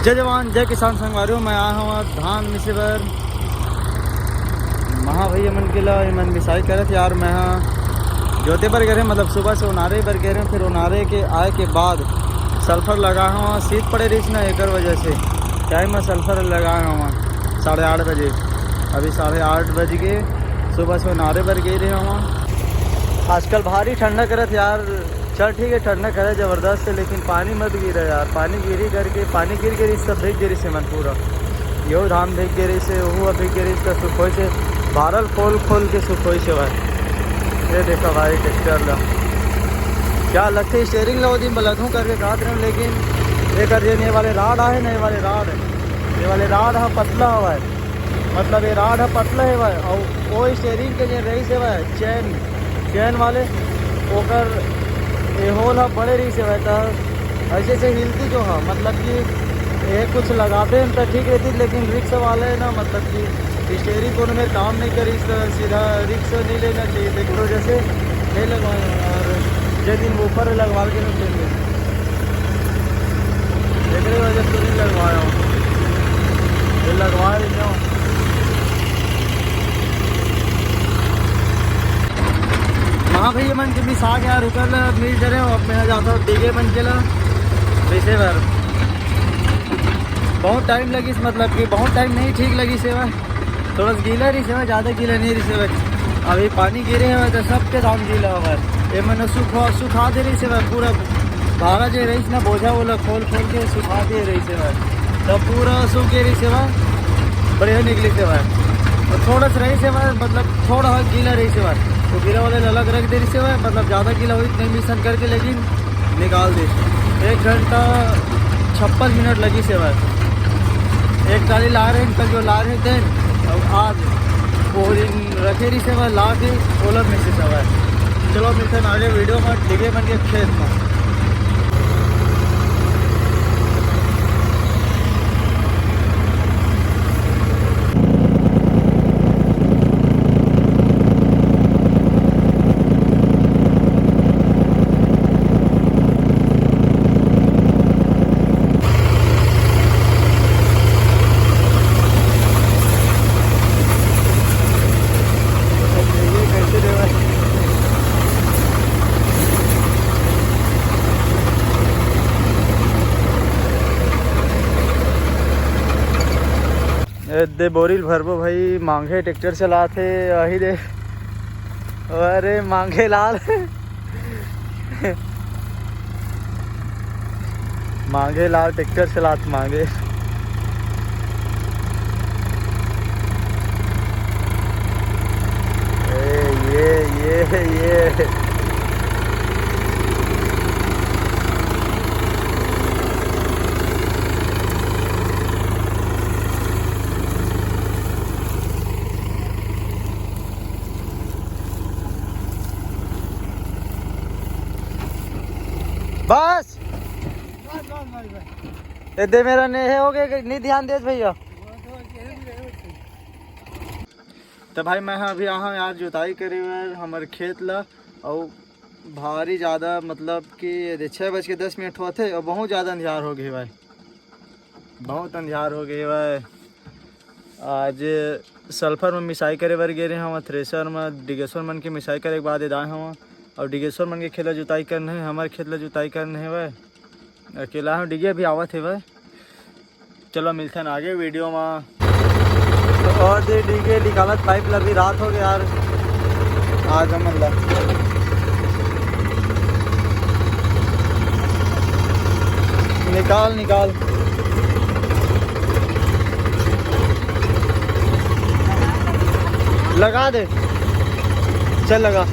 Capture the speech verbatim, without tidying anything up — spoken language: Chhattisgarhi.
जय जवान, जय किसान संगवारी हो। मैं आया हूँ आज धान मिसे बर। महा भैया मन के ला, ये मन मिसाई करत यार। मैं हा जोते बर गए रहे, मतलब सुबह से ओनारे बर गए रहे, फिर ओनारे के आए के बाद सल्फर लगा हूँ। शीत पड़े रहीस ना, एकर वजह से टाइम में सल्फर लगा हूँ साढ़े आठ बजे। अभी साढ़े आठ बज के सुबह से ओनारे बर गए रहे हूँ। आजकल भारी ठंडा करत यार। चल ठीक है, ठंडा करे जबरदस्त है, लेकिन पानी मत गिरे यार। पानी गिरी करके, पानी गिर गिरी, सब भीग गिरी से मन पूरा। यो धान भीग गिरी से, वो भीग गिरी से, सुखोई से, बारल खोल खोल के सुखोई से भाई। ये देखा भाई ट्रैक्टर ला, क्या लगते स्टेयरिंग ला वो दिन बलधू करके काट रहे हो, लेकिन ये कर ये वाले राड आए ना, ये वाले राड है, ये वाले राड है पतला हुआ है। मतलब ये राड ह पतला हे भाई, अउ ओ स्टेयरिंग के जे रहीस हे भाई, चेन, चेन वाले, ओकर ए होल ह बड़े रहीस हे भाई, त ऐसे से हिलती जो ह, मतलब कि ये कुछ लगाते हैं तो ठीक रहती, लेकिन रिक्स वाले है ना, मतलब कि स्टेयरिंग कोनो मेर काम नहीं करी, तो सीधा रिक्स नहीं लेना चाहिए। देख लो जैसे नहीं लगवाए, और जे दिन ऊपर लगवा के ना चल गए। एकरे वजह से नहीं लगवाया हूँ, ये लगवा देते हूँ। हाँ भैया, मन के मिस आ गया, रुकल मिल डरे हो। अब मैं जाता हूँ डीगे मन के ला, वैसे बार बहुत टाइम लगी, मतलब कि बहुत टाइम नहीं ठीक लगी सेवा। थोड़ा सा गीला रही सेवा, ज़्यादा गीला नहीं रही सेवा। अभी पानी गिरे हुआ तो सबके धान गीला हुआ है। ये मैंने सुखा, सुखा दे रही सेवा, पूरा भारा जे रहीस ना, बोझा वाला खोल खोल के सुखा दे रही सेवा, तब पूरा सूख गई रही सेवा, बढ़िया निकली सेवा। और थोड़ा सा रही सेवा, मतलब थोड़ा गीला रही सेवा, तो गीला वाले अलग रख दे रही सेवा, मतलब ज़्यादा गीला हुई नहीं मिसन करके, लेकिन निकाल दी। एक घंटा छप्पन मिनट लगी सेवा। एक ट्राली ला रहे हैं, कल जो ला रहे थे, अब आज वो दिन रखे रही सेवा, ला के ओला में से सेवा। चलो मिलते हैं आगे वीडियो में, डीगे मन के खेत में। ए दे बोरिल भरबो भाई, मांगे ट्रैक्टर चलात हे, अही दे। अरे मांगे लाल। मांगे लाल ट्रैक्टर चलात मांगे। ए, ये, ये, ये। बस। ए दे मेरा नेहे हो गए, नहीं ध्यान देस भैया। तो भाई मैं अभी यहाँ यार जुताई करे हुए हमर खेत ला, और भारी ज़्यादा, मतलब कि ये छः बज के दस मिनट होते और बहुत ज़्यादा अंधियार हो गए भाई, बहुत अंधियार हो गए भाई। आज सल्फर में मिसाई करे बर गे रहे हम थ्रेसर में, डिगेश्वर मन के मिसाई करे के बाद एदाए हम, और डिगेश्वर मन के खेत ला जुताई करना है, हमारे खेत ला जुताई करना है भाई। अकेला हम, डिगे भी आवत हे भाई। चलो मिलते हैं आगे वीडियो में। तो और दे डीगे निकालत पाइप ला, भी रात हो गया यार। आज हमन ला निकाल, निकाल। लगा दे, चल लगा।